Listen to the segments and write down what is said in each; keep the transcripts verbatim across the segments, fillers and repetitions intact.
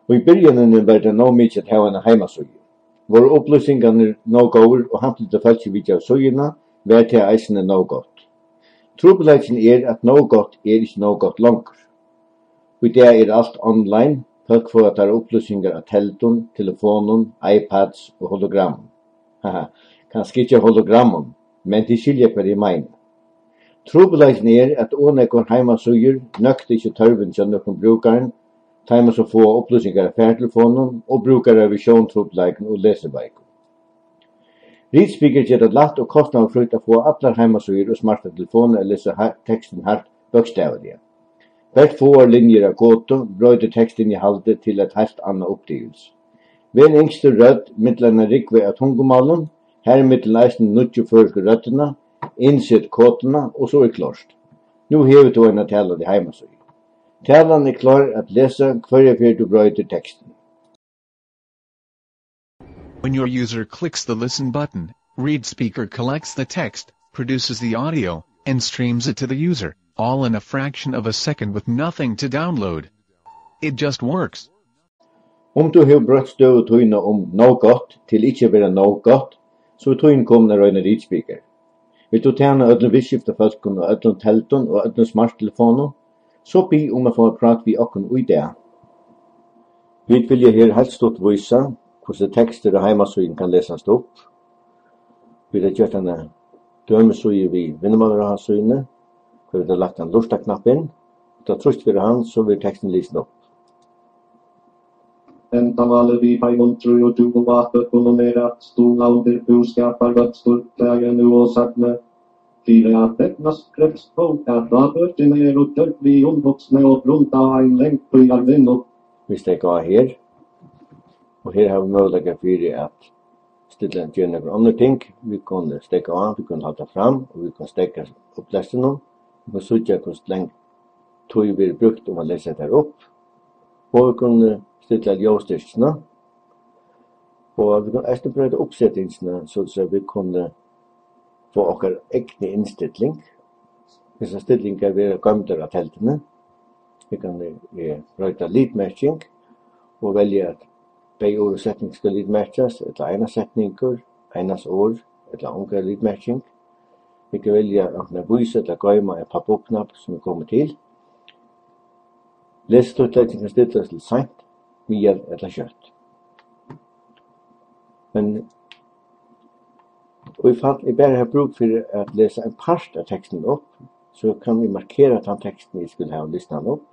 Í byrjanini var tað nóg mikið at hava eina heimasíðu. Vóru upplýsingarnir nóg góðir og hampiliga fólk vitjaðu síðuna, var tað eisini nóg gott. Trupulleikin er, at nóg gott er ikki nóg gott longur. Í dag er alt online, fólk fáa teirra upplýsingar av teldum, telefonum, iPads og hologrammum. Haha, kanska ikki av hologrammum, men tit skilja, hvat eg meini. Trupulleikin er, at ov nógvar heimasíður nøkta ikki tørvin hjá nøkrum brúkarum, teimum, sum fáa upplýsingar av fartelefonum og brúkarar við sjóntrupulleikum og lesiveikum. ReadSpeaker ger tað lætt og kostnaðarfrítt at fáa allar heimasíður og smartar telefonir at lesa ha-, tekstin hart bókstavliga. Bert fáar linjur av kodu broytir tekstinnihaldið til eitt heilt annað upplivilsi. Vel ynsktu rødd millum eina rúgvu av tungumálum, har millum eisini nýggju føroysku røddina, innset koduna og so er klárt. Nú hevur tú eina talandi heimasíðu. Talan er klár at lesa hvørja ferð tú broytir tekstin. When your user clicks the listen button, ReadSpeaker collects the text, produces the audio, and streams it to the user, all in a fraction of a second with nothing to download. It just works. Um tú hevur broytt støðu tína um nóg gott til ikki at vera nóg gott, so er tíðin komin at royna ReadSpeaker. Vilt tú tæna øllum viðskiftafólkum og øllum teldum og øllum smarttelefonum, so bið um at fáa prát við okkum í dag. Vit vilja her heilt stutt vísa, hvussu tekstur á heimasíðum kann lesast upp. Vit hava gjørt eina dømisíðu við Vinnumálaráðsíðuni, har vit hava lagt ein lurtaknapp inn. Tá trýst verður á hann, so verður teksturin lisin upp. Endamálið við teimum trýogtjúgu átøkunum er at stuðla undir búskaparvøkstur, bæði nú og seinni. Fyri at eydnast krevst tó, at átøkini eru gjørd við umhugsni og grundað á ein langtíðarvinnu. Vit steðga á her, og her hava vit møguleika fyri at stilla, gera nøkur onnur ting. Vit kunnu steðga á, vit kunnu halda fram, og vit kunnu steðga upplestrinum. Vit kunnu síggja, hvussu lang tíð verður brúkt um at lesa hetta her upp. Og vit kunnu stilla ljóðstyrkina. Og vit kunnu eisini broyta uppsetingina, so at vit kunnu fáa okkara egnu innstilling. Hesar stillingar verða goymdar á telduni. Vit kunnu, eh, broyta litmerking og velja, at bæði orð og setning skal litmerkjast, ella einans setningur, einans orð, ella onga litmerking. Vit kunnu velja antin at vísa ella goyma ein pop-up-knapp, sum er komin til. Lesitítlarnir kunnu stillast til seint, miðal ella skjótt. Men í fall eg bara havi brúk fyri at lesa ein part av tekstinum upp, so kann eg markera tann tekstin, eg skal hava listan upp,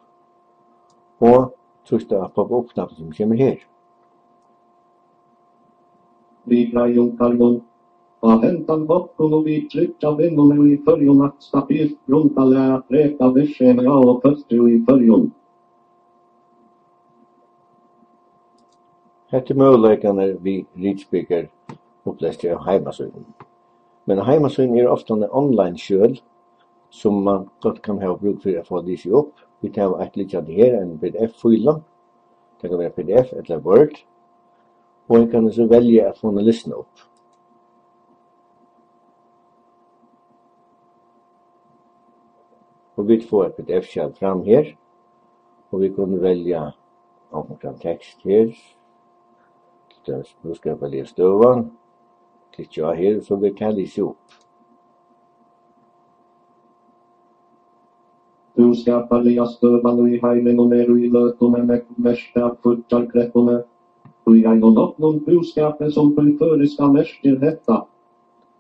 og trýsta á pop-up-knappin, sum kemur her. Við greiðum karmum. Á hendan hátt kunnu vit tryggja vinnuni í Føroyum eitt stabilt grundarlag at reka virksemi á og fólki í Føroyum. Hetta er møguleikarnir við ReadSpeaker upplestri av heimasíðum. Men á heimasíðum eru ofta online skjøl, sum mann gott kann hava brúk fyri at fáa lisið upp. Vit hava eitt liggjandi her, ein P D F-fíla. Tað kann vera P D F ella Word. Og eg kann so velja at fáa hana lisna upp. Og vit fáa eitt P D F-skjal fram her, og vit kunnu velja onkran tekst her, til dømis búskaparliga støðan. Klikki á her, so verður tað lisið upp. Búskaparliga støðan í heiminum er í løtuni nógv merkt av fíggjarkreppuni. Í einum opnum búskapi sum tí føroyska merkir hetta.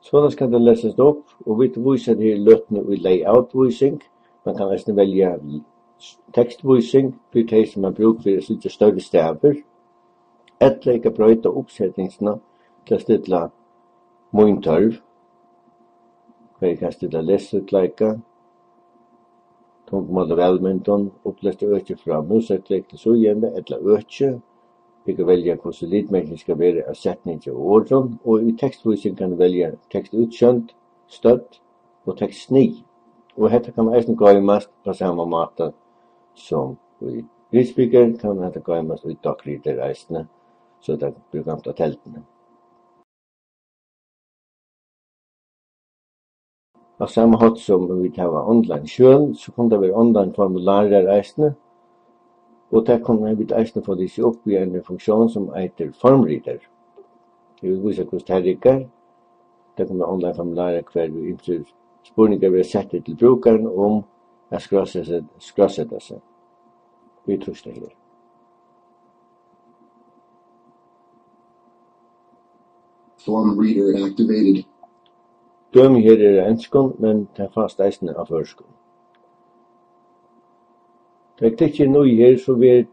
Soleiðis kann tað lesast upp, og vit vísa tað her í løtuni í layout-vísing. Mann kann eisini velja tekstvísing fyri tey, sum hava brúk fyri at síggja størri stavir. Ella eg kann broyta uppsetingina til at stilla mín tørv. Hvar eg kann stilla lesiruttleika, tungumál og vælmyndum, upplestur øki frá músarklikk til síðuenda ella øki. Eg kann velja, hvussu litmerking skal vera av setningi og orðum, og í tekstvísing kann eg velja tekstútsjónd, stødd og tekstsnið. Og hetta kann eisini goymast á sama máta sum í ReadSpeaker, kann hetta goymast í DocReader eisini, so tað verður goymt á telduni. Á sama hátt sum vit hava online skjøl, so kunnu tað vera online formularar eisini. Og tað kunnu vit eisini fáa lisið upp í eini funktión, sum eitur Formritar. Eg vil vísa, hvussu tað riggar. Tað kunnu online formularar, har ið ymsir spurningar verða settir til brúkaran um at skráseta, skráseta seg. Vit trýsta her. Form reader activated. Dømi her eru á enskum, men tað fæst eisini á føroyskum. Tá eg klikki inn í her, so verður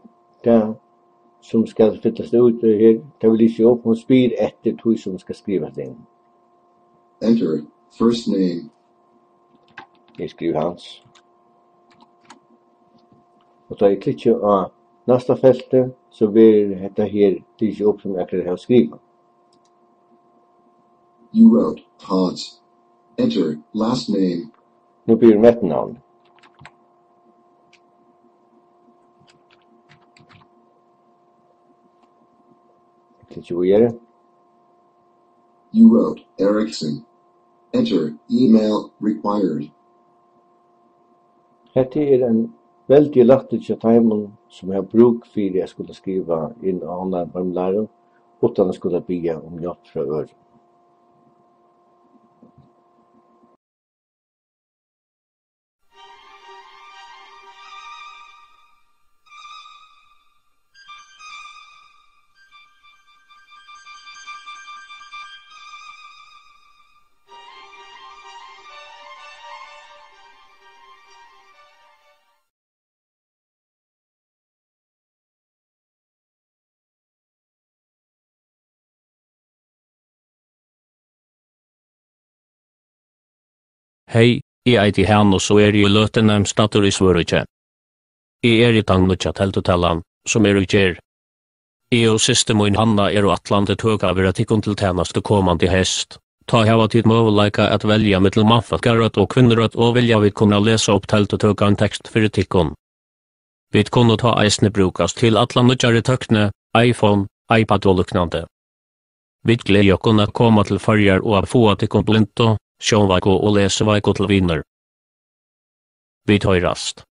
tað, sum skal fyllast út, eh, her, tað vil lýsa upp, hon spyr eftir tí, sum skal skrivast inn. Enter first name. Eg skrivi Hans. Og tá eg klikki á næsta feltið, so verður hetta her lisið upp, sum eg akkurát havi skrivað. You wrote Hans. Enter last name. Nú biður um eftirnavn. Klikki víðari. You wrote Ericsson. Enter email required. Hetta er ein veldigur lætti hjá teimum, sum hava brúk fyri at skula skriva inn á online formularum, uttan at skula biðja um hjálp frá øðrum. Hey, eg eiti Hanus og eri í løtuni staddur í Svøríki. Eg eri tann nýggja teldutalan, sum er í gerð. Eg og systir mín Hanna eru ætlandi tøk at vera tykkum til tænastu komandi heyst. Tá hava tit møguleika at velja millum mannfólkarødd og kvinnurødd, og vilja vit kunna lesa upp teldutøkan tekst fyri tykkum. Vit kunnu tá eisini brúkast til alla nýggjari tøkni, iPhone, iPad og líknandi. Vit gleða okkum at koma til Føroyar og at fáa tykkum blindu, sjónveiku og lesiveiku til vinir. Vit hoyrast.